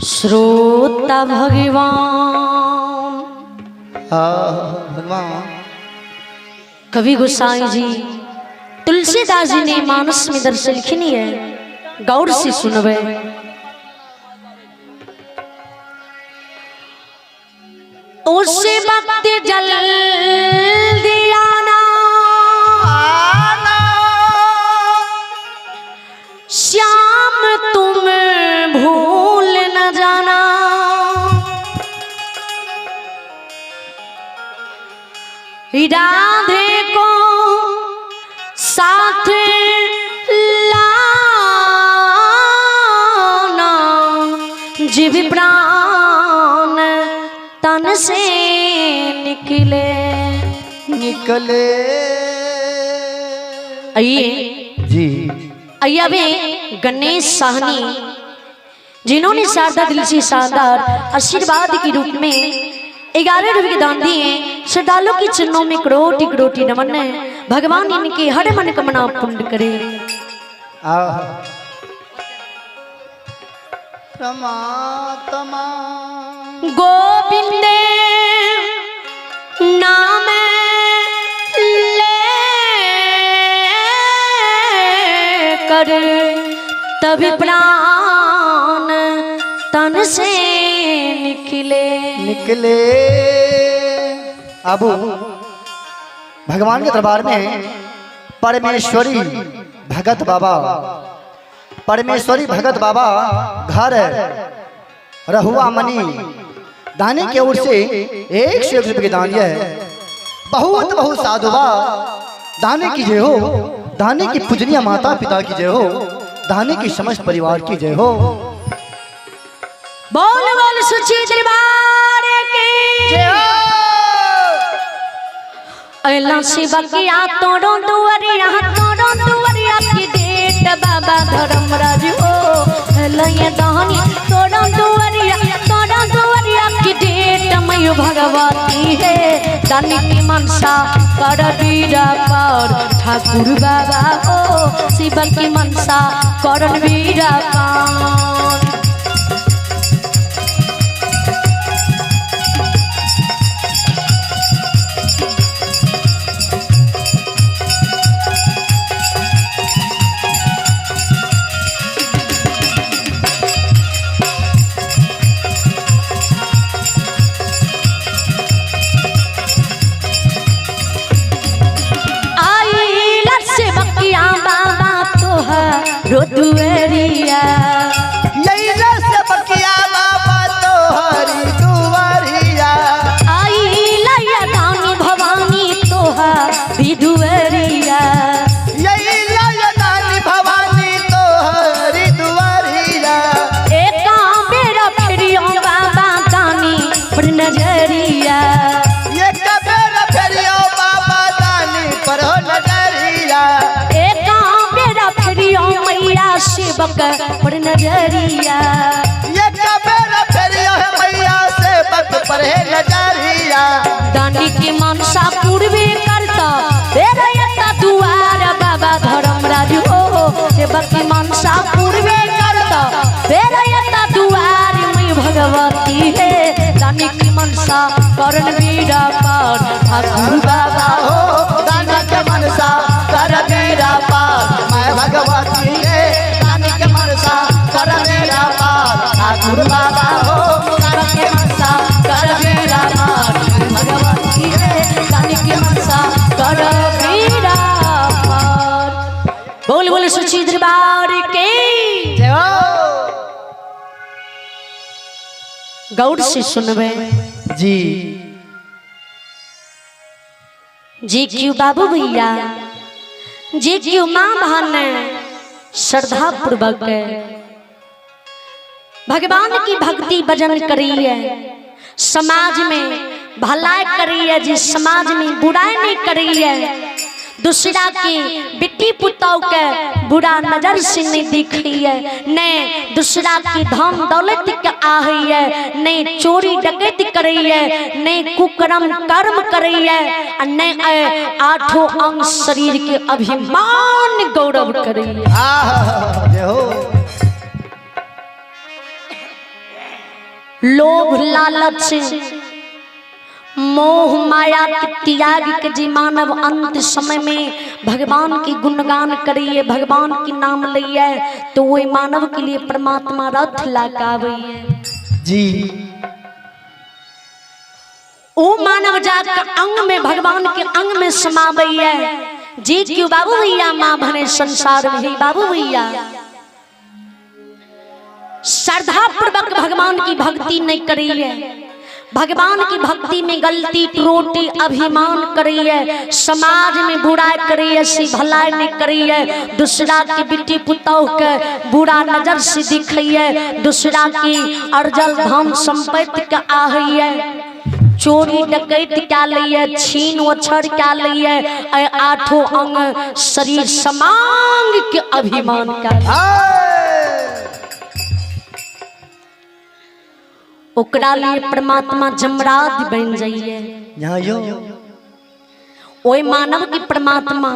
श्रोता भगवान। भगवान। कवि गोसाई जी तुलसीदास जी ने मानस में दर्शन लिखनी है, गौर से सुनवे। उस वक्त जल्दी आना, आना, श्याम तुम भूल न जाना। राधे को साथ लाना, जीव प्राण तन से निकले। निकले। आइए जी। आइए अभी गणेश साहनी जिन्होंने शारदा दिल से शानदार आशीर्वाद के रूप में 11 रुपये के दान दिए, श्रद्धालुओं के चरणों में करोटि करोटि नमन है। भगवान इनके हर मन कमना पुण्य करे। आह परमात्मा। गोविंद नाम ले कर तभी प्राण तन से निकले। निकले। आबू भगवान के दरबार में परमेश्वरी भगत बाबा, परमेश्वरी भगत बाबा घर रहुआ मनी दानी की ओर से 101 रुपये के दान यह है। बहुत बहुत साधुवाद। दानी की जय हो, दानी की पूजनीय माता पिता की जय हो, दानी की समस्त परिवार की जय हो। बोल बोल सुची दरबार की जय हो। अला शिवकिया तोरो दुआरिया, तोरो दुआरिया की डेट बाबा धर्मराज हो। लय दानी तोरो दुआरिया, तोरो दुआरिया की डेट मयु भगवती है। दानी की मनसा कर बीरा पर ठाकुर बाबा हो, शिव की मनसा करन बीरा पार। आई लक्ष्मकिया बाबा तोहरो दुआरिया, यही रस बकिया बाबा तोहरी दुआरिया। आई लैया दानी भवानी तोहरी दुआरिया। यही लयदानी भवानी तोहरी दुआरिया। एक बेरा फेरियो बाबा दानी पर नजरिया। ये कबेर फेरियो बाबा दानी पर हो नजरिया। एक बेरा फेरियो मैया सेवक पर नजरिया। ये कबेर फेरियो है मैया सेवक पर है नजरिया। दानी के मनसा पूर्वे करता तेरा एता दुआर बाबा धर्मराज हो, सेवक की मनसा पूर्वे करता तेरा एता दुआर मैं भगवती है। दानी की मनसा करण बीरा पार ठाकुर बाबा हो दानी के मनसा कर मेरा पार मैं भगवती है। दानी के मनसा कर मेरा पार ठाकुर बाबा हो, दानी के मनसा कर मेरा पार मैं भगवती है। दानी की मनसा कर बीरा पार। बोल बोल सुची दरबार के जय हो। गौर से सुनबे। जी। जी क्यों बाबू भैया, जी क्यों माँ बहन श्रद्धा पूर्वक भगवान की भक्ति भजन करी है, समाज में भलाई करी है, जी समाज में बुराई नहीं करी है, दूसरा की बेटी पुतौ के बुरा नजर से नहीं दिखी है, नहीं दूसरा की धन दौलत के आही है, नहीं चोरी डकैती करी है, नहीं कुकर्म कर्म करी है, आ नहीं आठों अंग शरीर के अभिमान गौरव करी है। आह जय हो। लोभ लालच मोह माया के त्याग के जी मानव अंत समय में भगवान की गुणगान करिए, भगवान की नाम लिये, तो वही मानव के लिए परमात्मा रथ लगावे जी। ओ मानव जाकर अंग में भगवान के अंग में समावैया जी। क्यों बाबू भैया माँ भने संसार में ही बाबू भैया श्रद्धा पूर्वक भगवान की भक्ति नहीं करी है, भगवान की भक्ति में गलती त्रुटि अभिमान करी है, समाज में बुराई करी है, सी भलाई नहीं करी है, दूसरा के बेटी पुतोह के बुरा नजर से दिखी है, दूसरा की अर्जल धन संपत्ति के आही है, चोरी डकैत क्या लिये, छीन ओछर क्या लिये, आठों अंग शरीर समांग के अभिमान का ओकरा लिए परमात्मा जमराज बन जाइए। ओए मानव की परमात्मा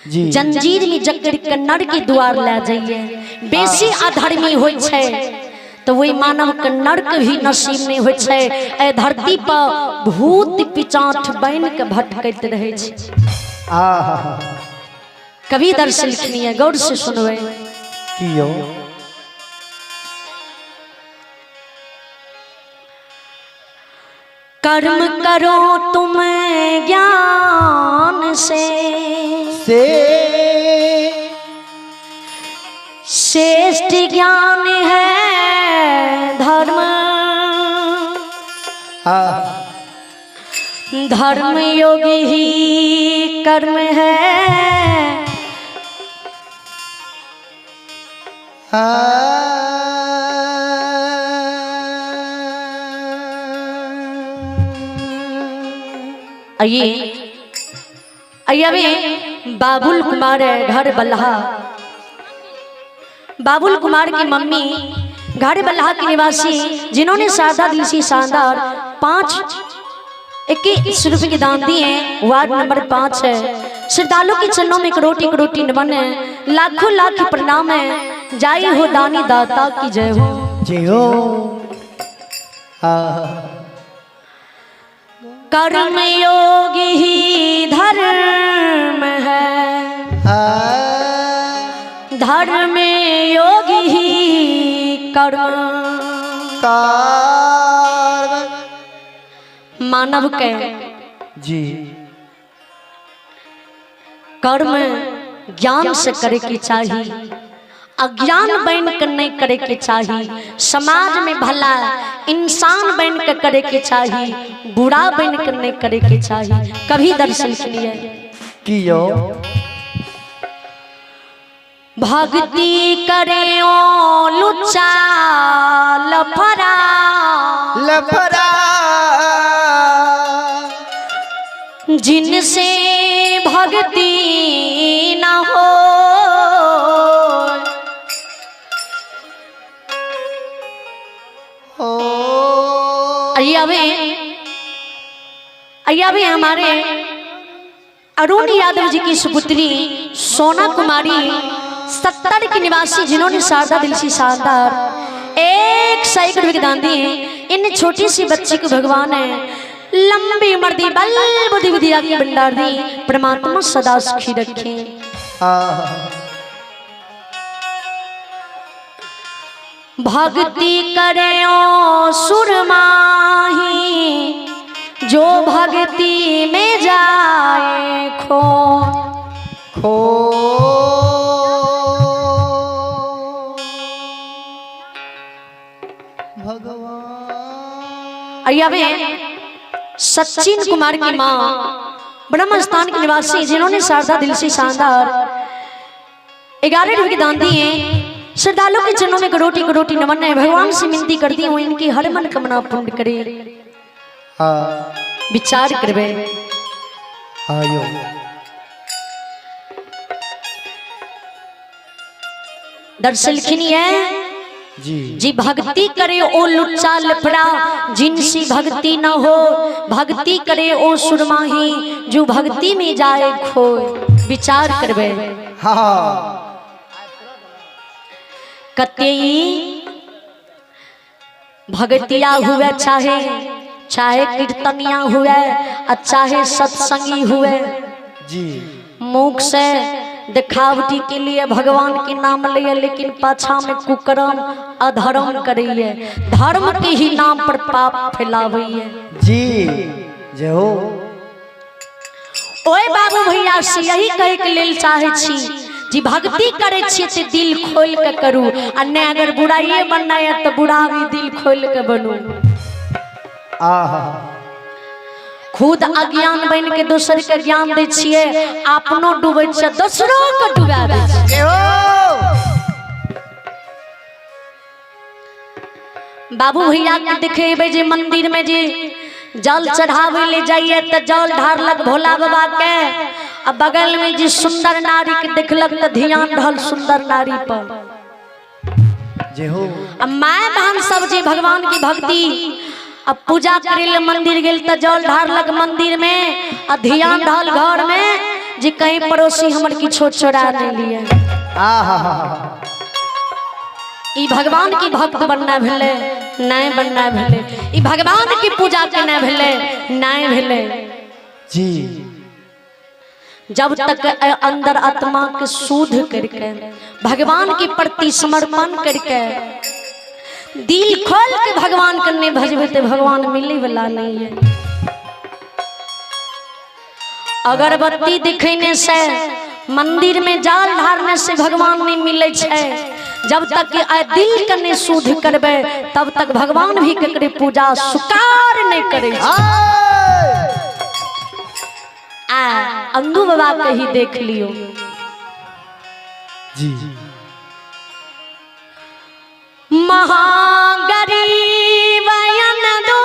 जंजीर में जकड़ के नर के द्वार ले जाइए। बेसी अधर्मी होय छै तो वही मानव के नर्क भी नसीब नहीं होय छै। ए धरती पर भूत पिचाठ बन के भटकैत रहे छै। कभी दर्शन लिखनी है, गौर से सुनवे। कियो कर्म करो तुम ज्ञान से श्रेष्ठ ज्ञान है धर्म, धर्म योगी ही कर्म है। आइए आइए अभी बाबुल कुमार है घर बल्हा। बाबुल कुमार की मम्मी घर बल्हा के निवासी, जिन्होंने शारदा दिल से शानदार 521 रुपये के दान दिए हैं। वार्ड नंबर 5 है। श्रद्धालु के चरणों में करोटी करोटी नमन है, लाखों लाख प्रणाम है। जाई हो दानी दाता की जय हो। जय हो। कर्म योगी ही धर्म है, धर्म योगी ही कर्म। मानव के जी कर्म ज्ञान से करे के चाहिए, अज्ञान बन के नहीं करे के चाहिए। समाज में भला इंसान बन के करे के चाहिए, बुरा बन के नहीं करे के चाहिए। कभी दर्शन के लिए कियो भक्ति करे ओ लुच्चा लफरा लफरा, जिनसे भक्ति न हो। आइए अभी हमारे अरुण यादव जी की सुपुत्री सोना कुमारी 70 की निवासी, जिन्होंने शारदा दिल से शानदार 100 रुपये के दान दिए। इन छोटी सी बच्ची को भगवान है लंबी उम्र दी, बल बुद्धि विद्या की भंडार दी। परमात्मा सदा सुखी रखे। भक्ति करे ओ सुरमाही, जो भक्ति में जाए खो खो। भगवान। आइए सचिन कुमार की माँ ब्रह्मस्थान के निवासी, जिन्होंने शारदा दिल से शानदार 11 रुपये के दान दिए। श्रद्धालु के चरणों में करोटी करोटी नमन है। भगवान से विनती करती हूँ इनकी हर मन कामना पूर्ण करे। विचार करवे। आयो दर्शन लिखनी है जी जी। भक्ति करे ओ लुच्चा लफड़ा, जिनसी भक्ति न हो। भक्ति करे ओ सुरमाही, जो भक्ति में जाए खो। विचार करवे। हाँ कतई भगतिया हुए चाहे चाहे कीर्तनिया हुए आ चाहे सत्संगी हुए, जी मुख से दिखावटी के लिए भगवान के नाम लिए, लेकिन पाछा में कुकर्म अधर्म करिए, धर्म के ही नाम पर पाप फैलावैये। जी जय हो। ओए बाबू भैया से यही कहे के लेल चाहे छी जी, भक्ति करे छियै ते दिल खोल के करू, आ नहीं अगर बुराइये बनना है तो बुरा भी दिल खोल के बनू। आहा खुद अज्ञान बन के दोसर के ज्ञान दै छियै, अपनो डूबै छियै दोसरो के डुबा दै छियै। जय हो। बाबू भैया के देखेबै जे मंदिर में जे जल चढ़ावे ले जाइए तो जल ढारलक भोला बाबा के, आ बगल में जे सुंदर नारी के देखलक तो ध्यान रहल सुंदर नारी पर। जय हो। आ my बहन सब जे भगवान की भक्ति अब पूजा करे ले मंदिर गेल तो जल ढारलक मंदिर में, आ ध्यान रहल घर में जे कहीं पड़ोसी हमर किछो चोरा नहीं लिए। आहा ई भगवान की भक्त बनना भेलै नहीं बनना भेलै, ई भगवान की पूजा केना भेलै नहीं भेलै। जी जब तक अंदर आत्मा के शुद्ध करके भगवान के प्रति समर्पण करके दिल खोल के भगवान के नहीं भजबे तो भगवान मिले वाला नहीं है। अगरबत्ती दिखने से मंदिर में जाल ढारने से भगवान नहीं मिले छै। जब तक दिल के नहीं शुद्ध करबे तब तक भगवान भी केकरे पूजा स्वीकार नहीं करे। आ अंदू बाबा के ही देख लियो। जी महागरीब अंदू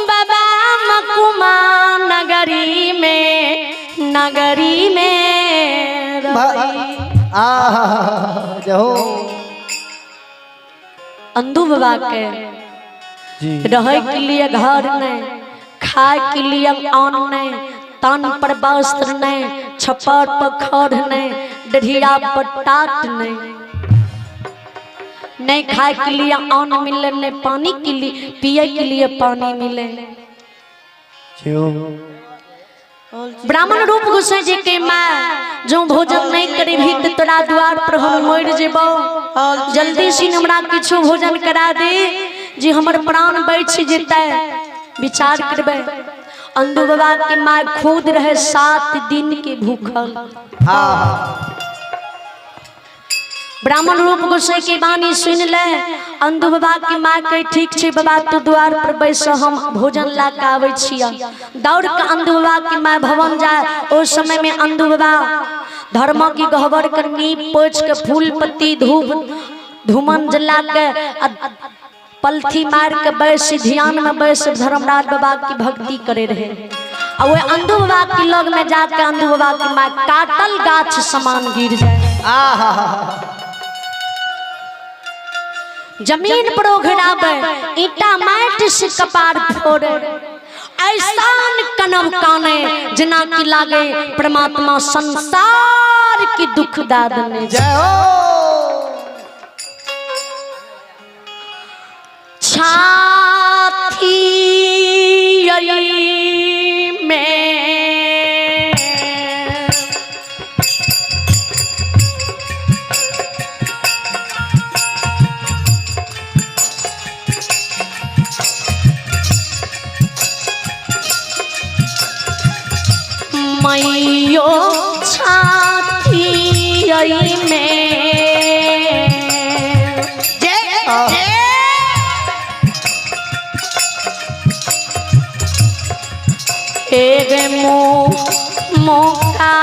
बाबा मकुमा नगरी में, नगरी में। आहा जय हो। अंदू बाबा के जी रहे के लिए घर नहीं, खाए के लिए अन्न नहीं, तन पर वस्त्र नहीं, छप्पर पर खड़ नहीं, डढ़िया पर टाट नहीं, नहीं खाए के लिए अन्न मिले, नहीं पानी के लिए पिए के लिए पानी मिले। जय हो। ब्राह्मण रूप गोसाई जी के माँ जो भोजन नहीं करेबी तो तोरा द्वार पर हम मर जेबो, जल्दी से हमरा किछु भोजन करा दे जे हमर प्राण बच जेतै। विचार करबै, अंदू बाबा के माँ खुद रहे 7 दिन के भूखल। आहा ब्राह्मण रूप गोसाई के वाणी सुन ले अंदू बाबा के माँ कहे ठीक छै बाबा तू द्वार पर बैस, हम भोजन ला के आबै छियै। दौड़ के अंदू बाबा के माँ भवन जाए। ओ समय में अंदू बाबा धर्म की गहबर के नीप पोछ के फूल पत्ती धूप धूमन जला के पलथी मार के बैस ध्यान में बैस धर्मराज बाबा की भक्ति करे रहे। आ वह अंदू बाबा के लग में जाके अंदू बाबा की माँ काटल गाछ समान गिर जाए। आहा जमीन पर ओघड़ावे, ईटा माटि से कपार फोड़े, ऐसान कनब काने जना की लागे परमात्मा संसार की दुख दाद ने। जय हो। छाती में मैयो छाती में एक मौका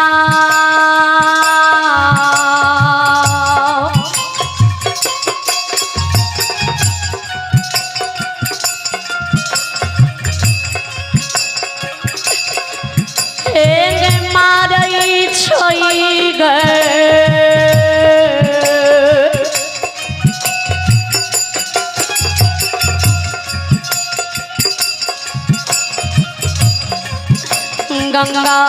एक मारै छै गे। गंगा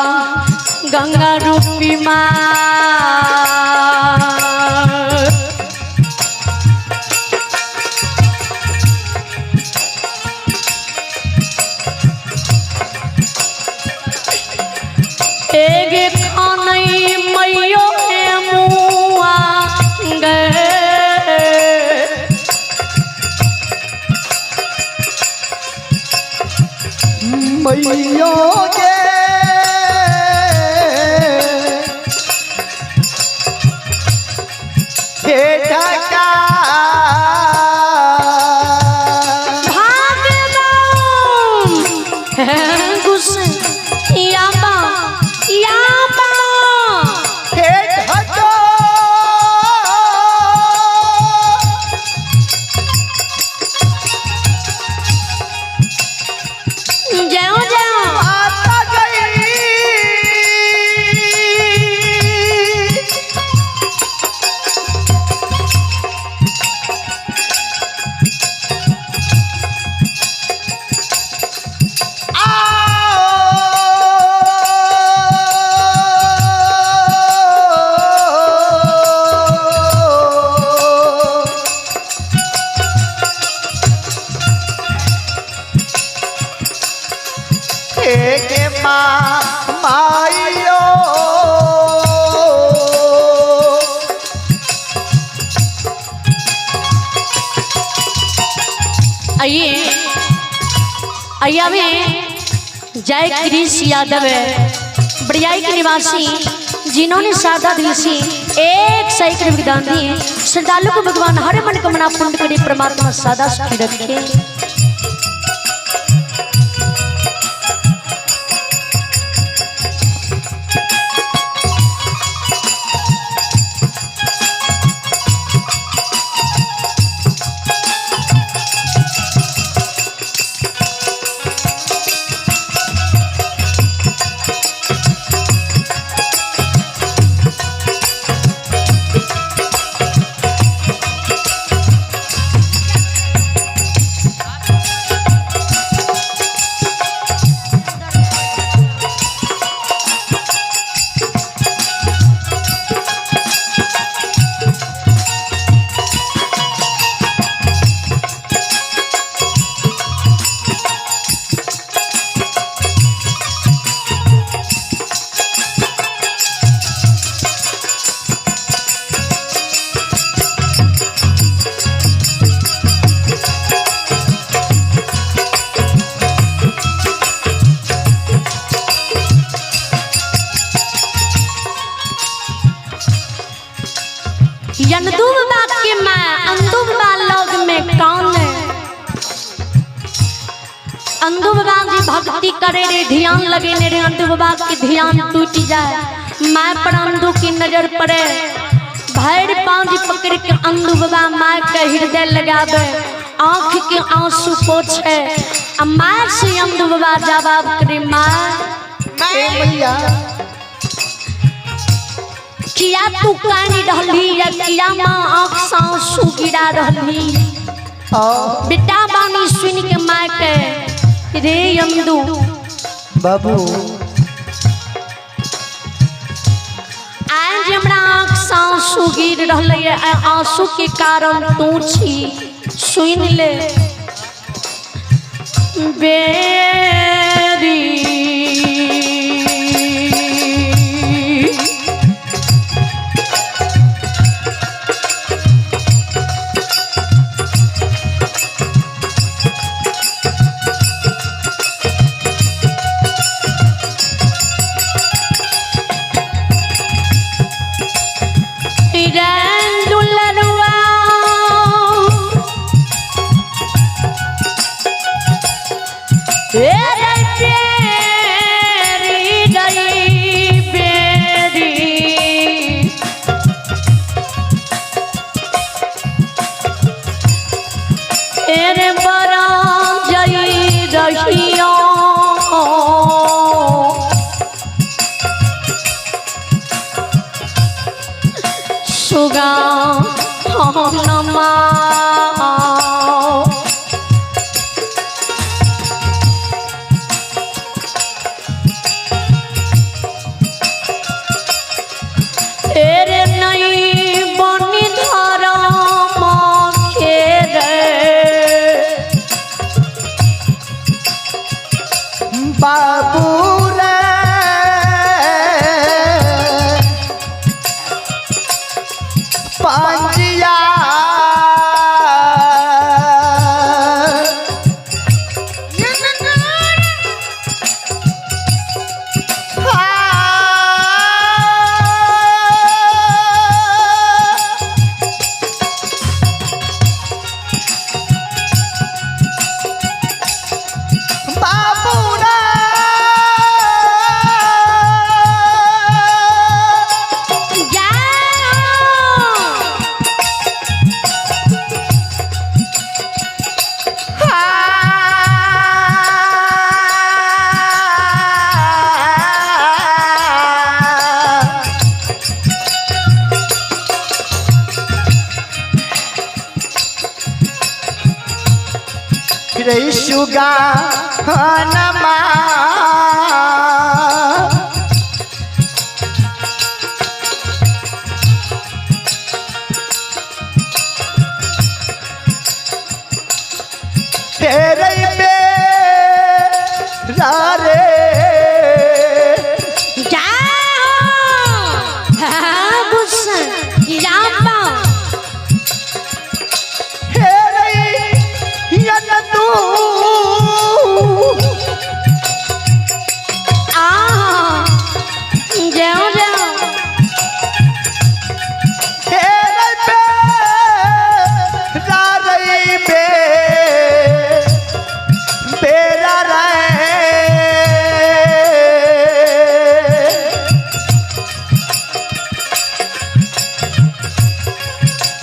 गंगा रूपी माँ मैयो के हे ढका भागवान गुस्से याबा याबा हे ढका जाओ जाओ आता गई आओ के माँ माइयो आइए आइए अभी जय कृष्ण यादव है बड़ियाई के निवासी जिन्होंने सादा दिल से एक सही के दान दिए। श्रद्धालु को भगवान हर मन कमना पुण्य करे, परमात्मा सदा सुखी रखे। यंदुबा के मैं अंदुबा लोग में कौन है? अंदुबा जी भक्ति करे रे ध्यान लगे ने रे अंदुबा के ध्यान टूट जाए, मैं पर अंदु की नजर पड़े, भैर पांच पकड़ के अंदुबा माँ के हृदय लगावे, आँख के आंसू पोछे, आ माँ से अंदुबा जवाब करे, माँ ए मैया किया तू कानी रहली या किया माँ आँख से आंसू गिरा रहली? आओ बेटा बानी सुन के माँ के रे यमदू बाबू आज हमरा आँख से आंसू गिर रहलै है, आ आंसू के कारण तू छी, सुन ले बेरी दुलरुआ बेरी गई बेरी एरे बड़ा जई रहियो सुगा नमा तेरे नहीं बनी धरम खेरे बाबू रे पांजिया रे सुगा हनमा। तेरे बेरा रे जाओ हाँ गुस्सा या हे रे यन तू आ जाओ जाओ हे रे बेरा रे बे बेरा रे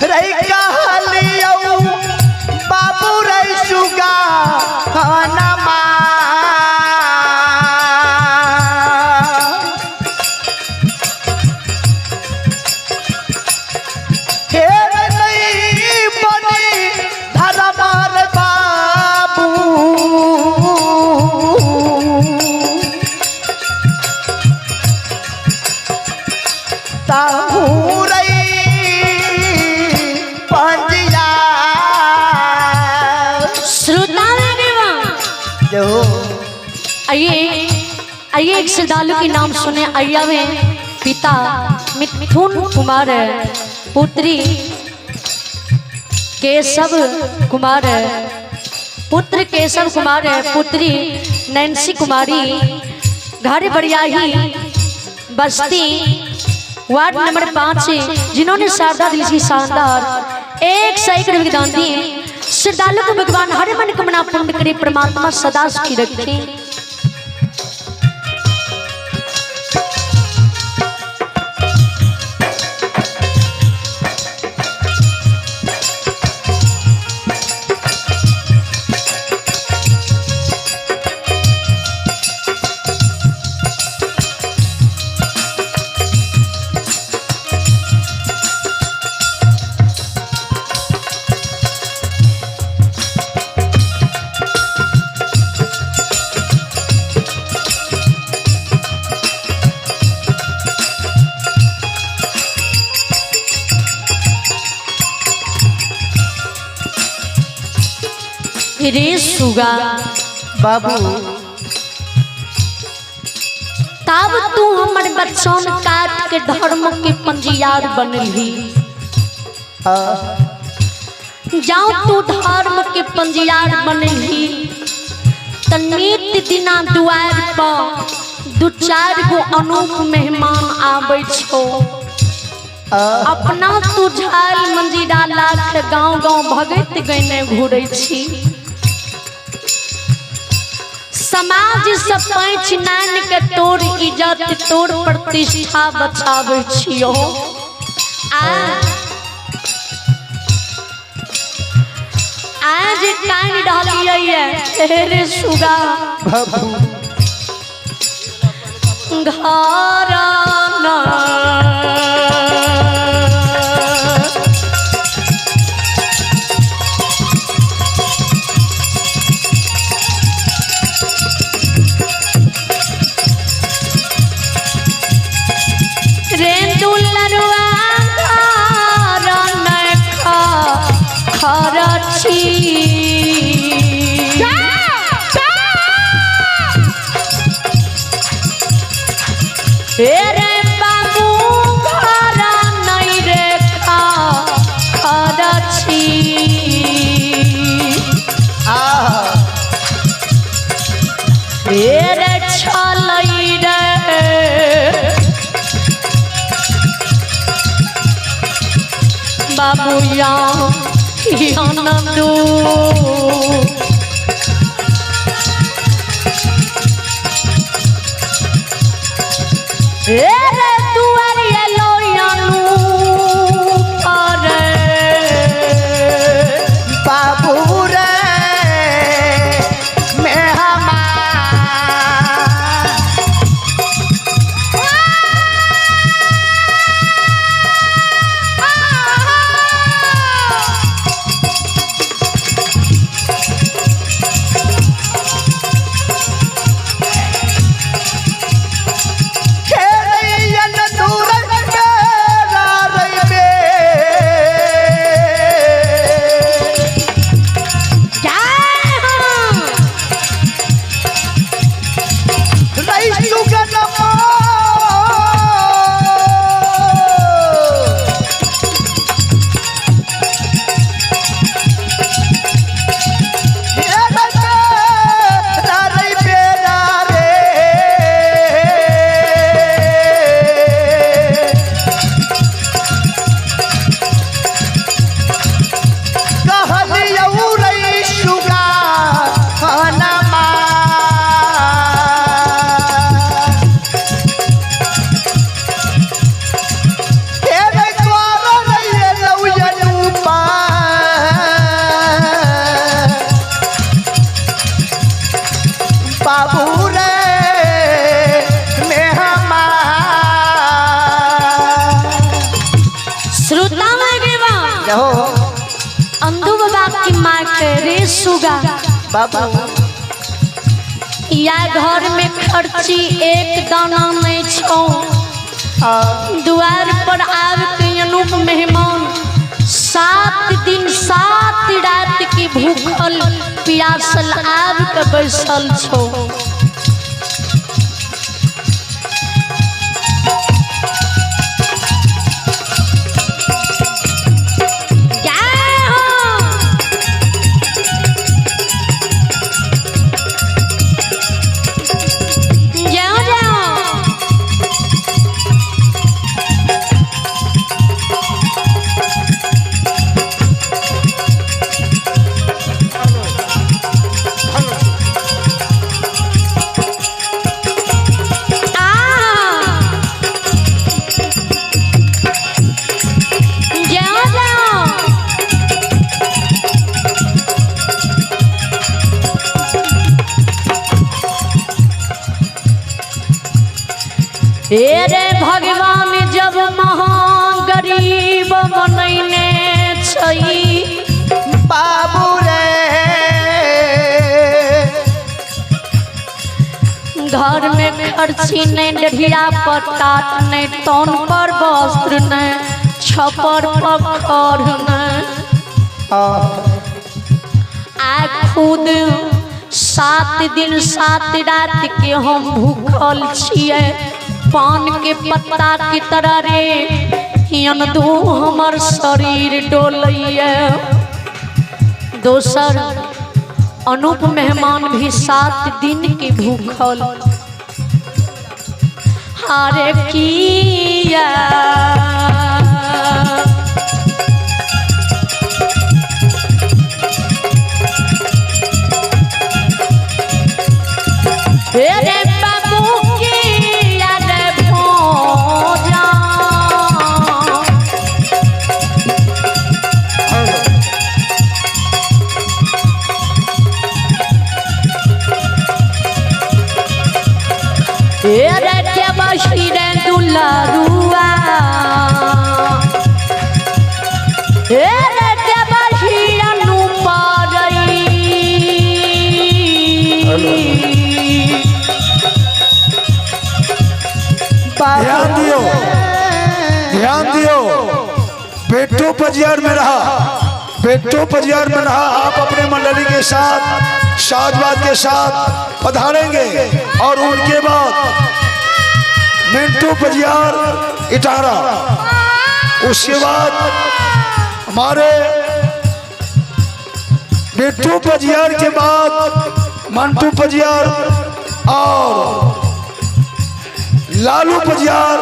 रे कहलियौ बाबू रे सुगा हनमा। हे रे नहीं बनी धरमार बाबू। ताहू रे पंजिया श्रोता जो आइए आइए एक श्रद्धालु के नाम सुने। अय्या में पिता मिथुन कुमार है, पुत्री केशव कुमार है, पुत्र केशव कुमार है, पुत्री नैन्सी कुमारी, घर बरियाही बस्ती वार्ड नंबर 5, जिन्होंने शारदा दिल की शानदार 101 रुपये दान दिए। श्रद्धालु को भगवान हर मन कमना पूर्ण करे, परमात्मा सदा सुखी रखे। रे सुगा बाबू तब तू हमर बच्चन काट के धर्म के पंजियार बनली। हाँ, जाओ तू धर्म के पंजियार बनली त नित दिना दुआर पर दू चार गो अनूप मेहमान आबै छो। अपना तू झाल मंजीरा लाख गांव गांव भगत गने घूरै छी। समाज से पैंच नान के तोर इज्जत तोर प्रतिष्ठा बचाबै छियो। आ आज कान रहलियै रे सुगा बाबू घर न रे दुलरुआ घर न खरची। रे बाबू घर नहीं रे खरची। आ रे छलै रे बाबू या नंदू रे दुआरिया लोयानू पर बाबू रे मैं हमार के रे सुगा बाबू या घर में खर्ची एक दाना नहीं छो। द्वार पर आब के अनूप मेहमान 7 दिन 7 रात की भूखल प्यासल आब के बैसल छो। जय हो। जाओ जाओ। आ जाओ जाओ। हे रे भगवान जब महा गरीब बनैने छै बाबू रे घर में खर्ची नहीं, डढ़िया पर टाट नहीं, तन पर वस्त्र नहीं, छपर पकड़ नहीं। आ खुद 7 दिन 7 रात के हम भूखल छियै, पान के पत्ता की तरह रे दू हमर शरीर डोलैया। दोसर अनूप मेहमान भी 7 दिन के भूखल। हारे किया रे बाबू किया रे भोजा। रे के बसी रे दुलारुआ, रे के बसी अनुपरई। ध्यान दियो, ध्यान दियो। बेटो पजियार में रहा, बेटो पजियार में रहा। आप अपने मंडली के साथ साजबाज के साथ पधारेंगे और उनके बाद मिंटू पजियार इटारा, उसके बाद हमारे बिट्टू पजियार के बाद मंटू पजियार और लालू पजियार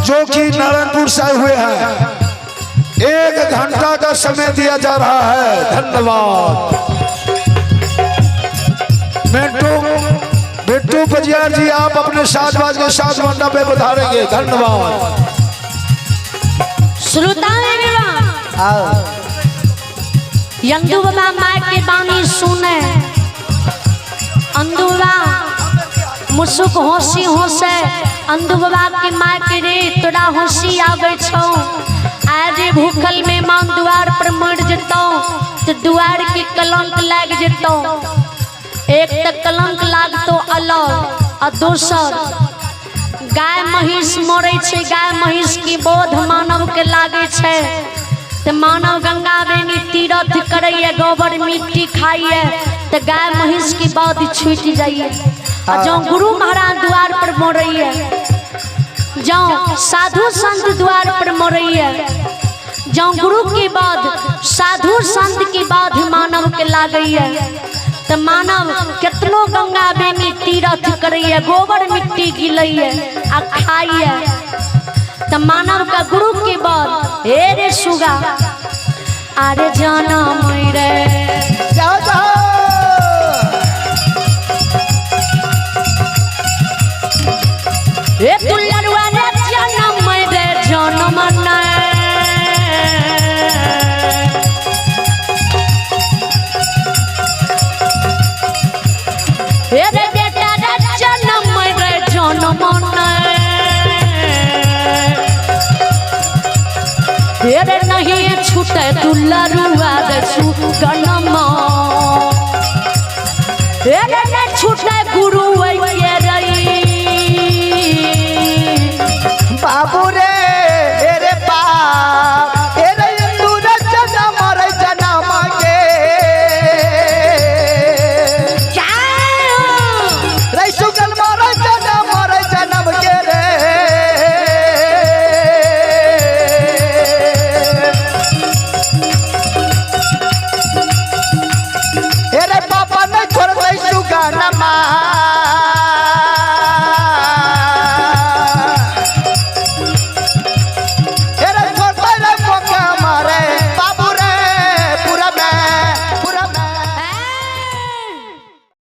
जो कि नारायणपुर से आए हुए हैं। 1 घंटा का समय दिया जा रहा है। धन्यवाद। मिंटू बिट्टू पजियार जी आप अपने साजबाज के साथ मंडप पे पधारेंगे। धन्यवाद। श्रोता यंदू बाबा माँ के बानी सुने, अंदू बाबा मुसुक हंसी हंसे, अंदू बाबा के माँ के रे तोरा हंसी आवे छौ, आज भूखल में मां द्वार पर मर जतौ तो द्वार के कलंक लाग जतौ। एक तो कलंक लागतो अलग आ दोसर गाय महिष मरे छै, गाय महिष की बोध मानव के लागे छै तो मानव गंगा बेनी तीर्थ करैए, गोबर मिट्टी खाइए तो गाय महिष की बोध छूट जाइए। आ जो गुरु महाराज द्वार पर मरैए, जो साधु संत द्वार पर मरैए, जो गुरु की बोध साधु संत की बोध मानव के लागैए तो मानव कितनो गंगा बेनी तीर्थ करैए, गोबर मिट्टी गिलैए आ खाइए तो मानव का गुरु के बाद हे रे सुगा अरे जाना रे जाओ जाओ। हे दुलरुआ रे जनम रे जनम नै, हे रे बेटा रे जनम रे जनम नै, हे रे नहीं छूटे दुलरुआ रे सुगनमा। रे न छूटे गुरु